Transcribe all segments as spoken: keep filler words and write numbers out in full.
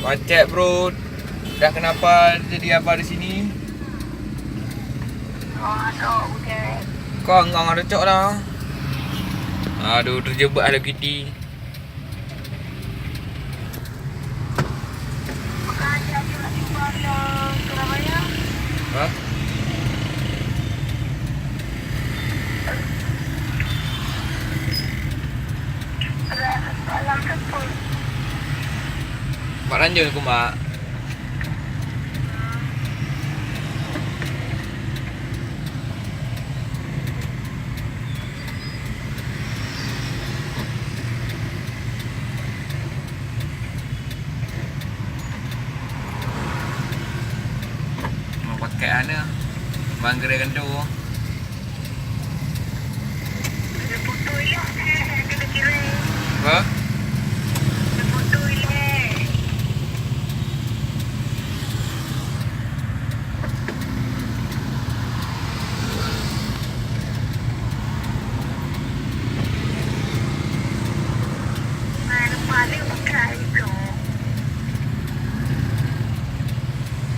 Macet, bro. Dah kenapa jadi apa di sini? Kau ngong ada cok lah. Aduh, terjebak Hello Kitty. Hah? Mak Ranjau ni, Mak. Mau pakai mana? Bang gerai kentu. Ha?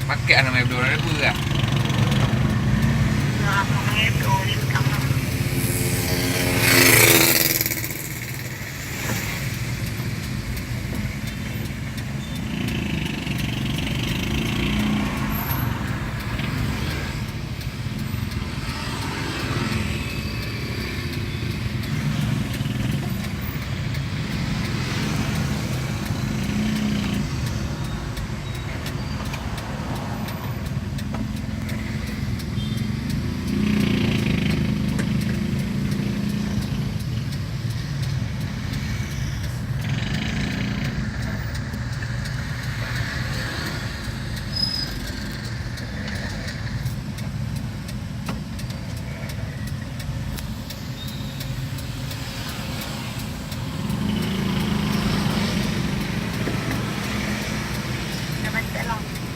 Pakai nama ibu orang pun tak?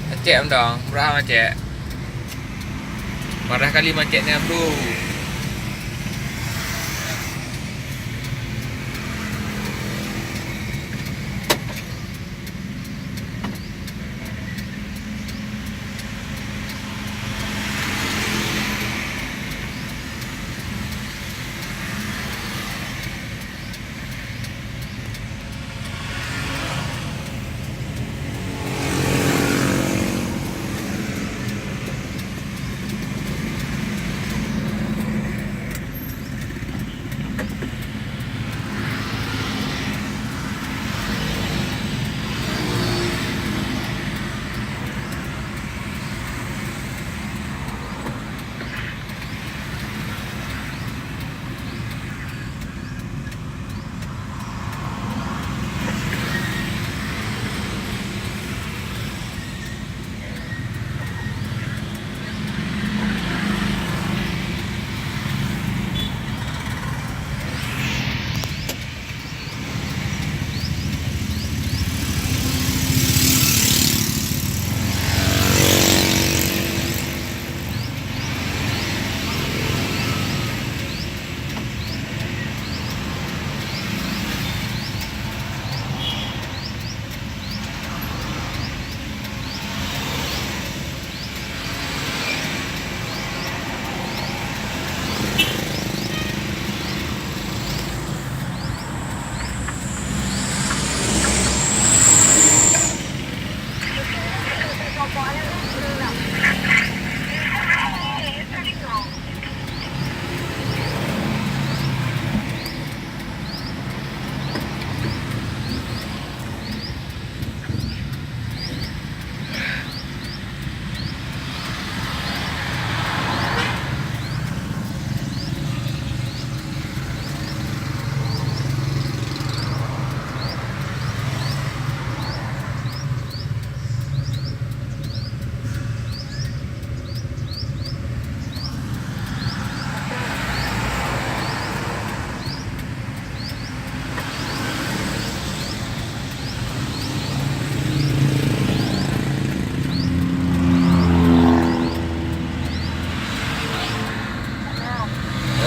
Macet mantong, murah macet. Parah kali macetnya, bro.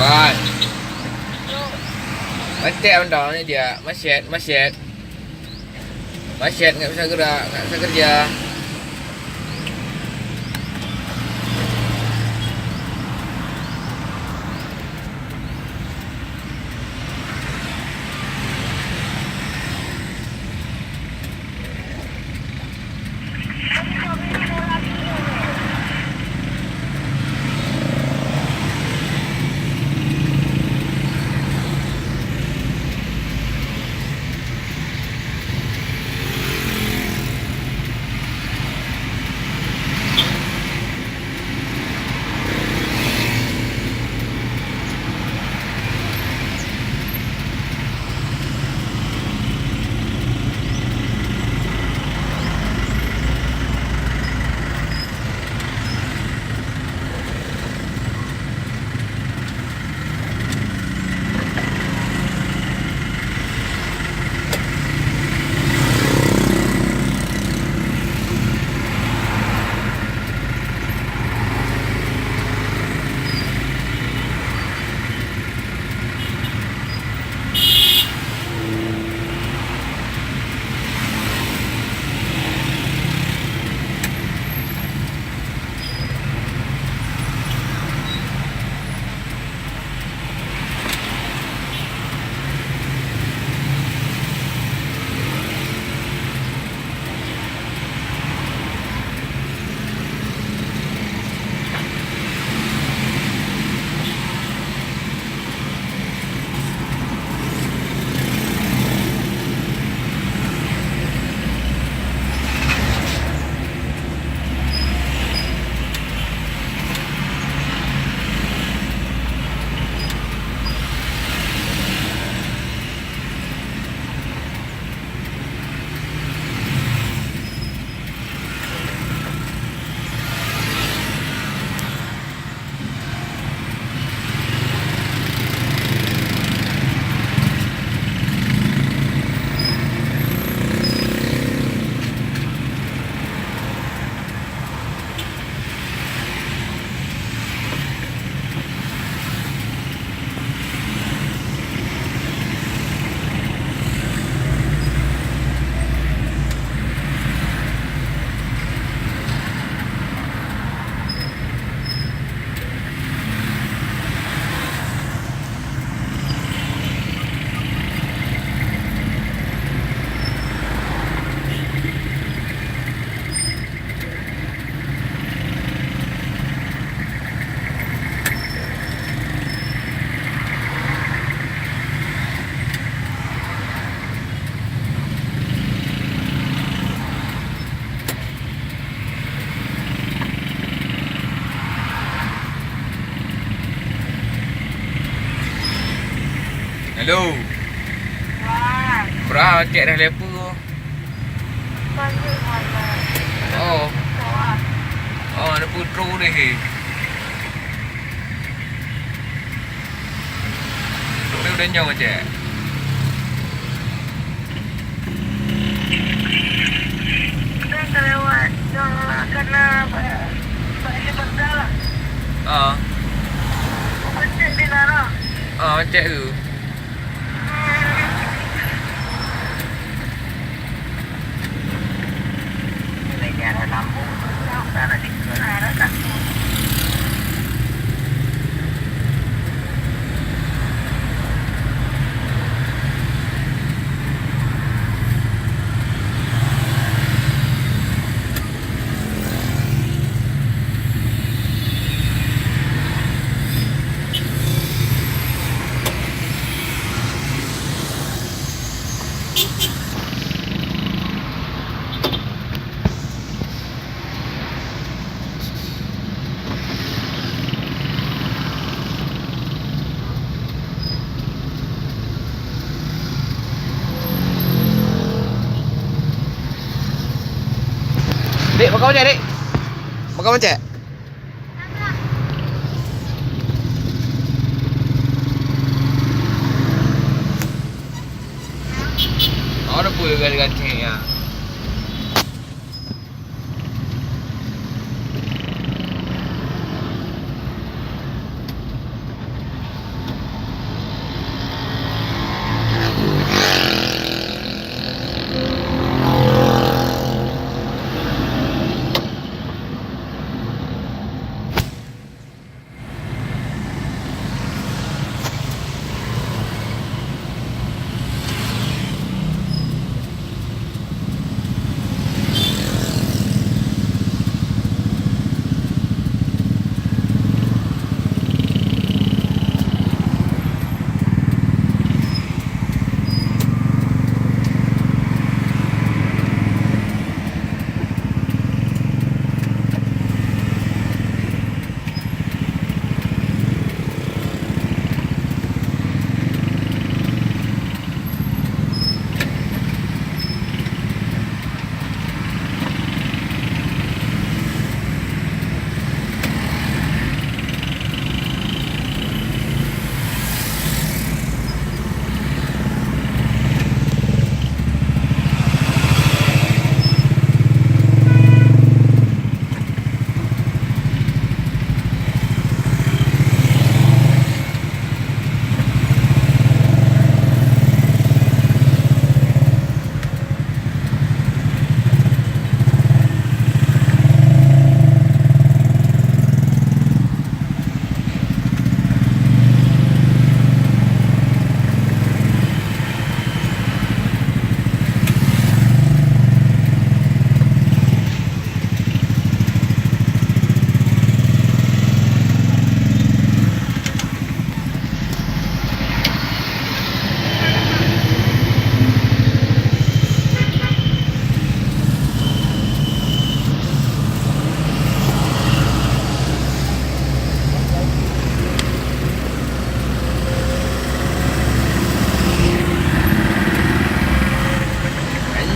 Wai. Macet mantong ni dia. Macet, macet. Macet, nggak bisa gerak, nggak bisa kerja. Hello. Wah. Bra, cek dah lepu. Panggil mana? Oh. Wah. Oh, ada putru deh. Truk dia udah nyawa, cek. Kan ka lewat, dah lah, karena ba-, ba-, hebat dah lah. Ah. Bukan cek dia lah. Ah, cek tu. Dek, pakon cek, Dek? Pakon cek? Ada pun ganceng ya.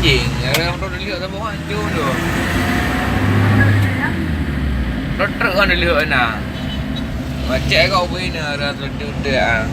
Cing, ada motor dilihat sama orang tu tu. Motor truk kan dilihat na. Macam kau beri na ada tu tu tu ah.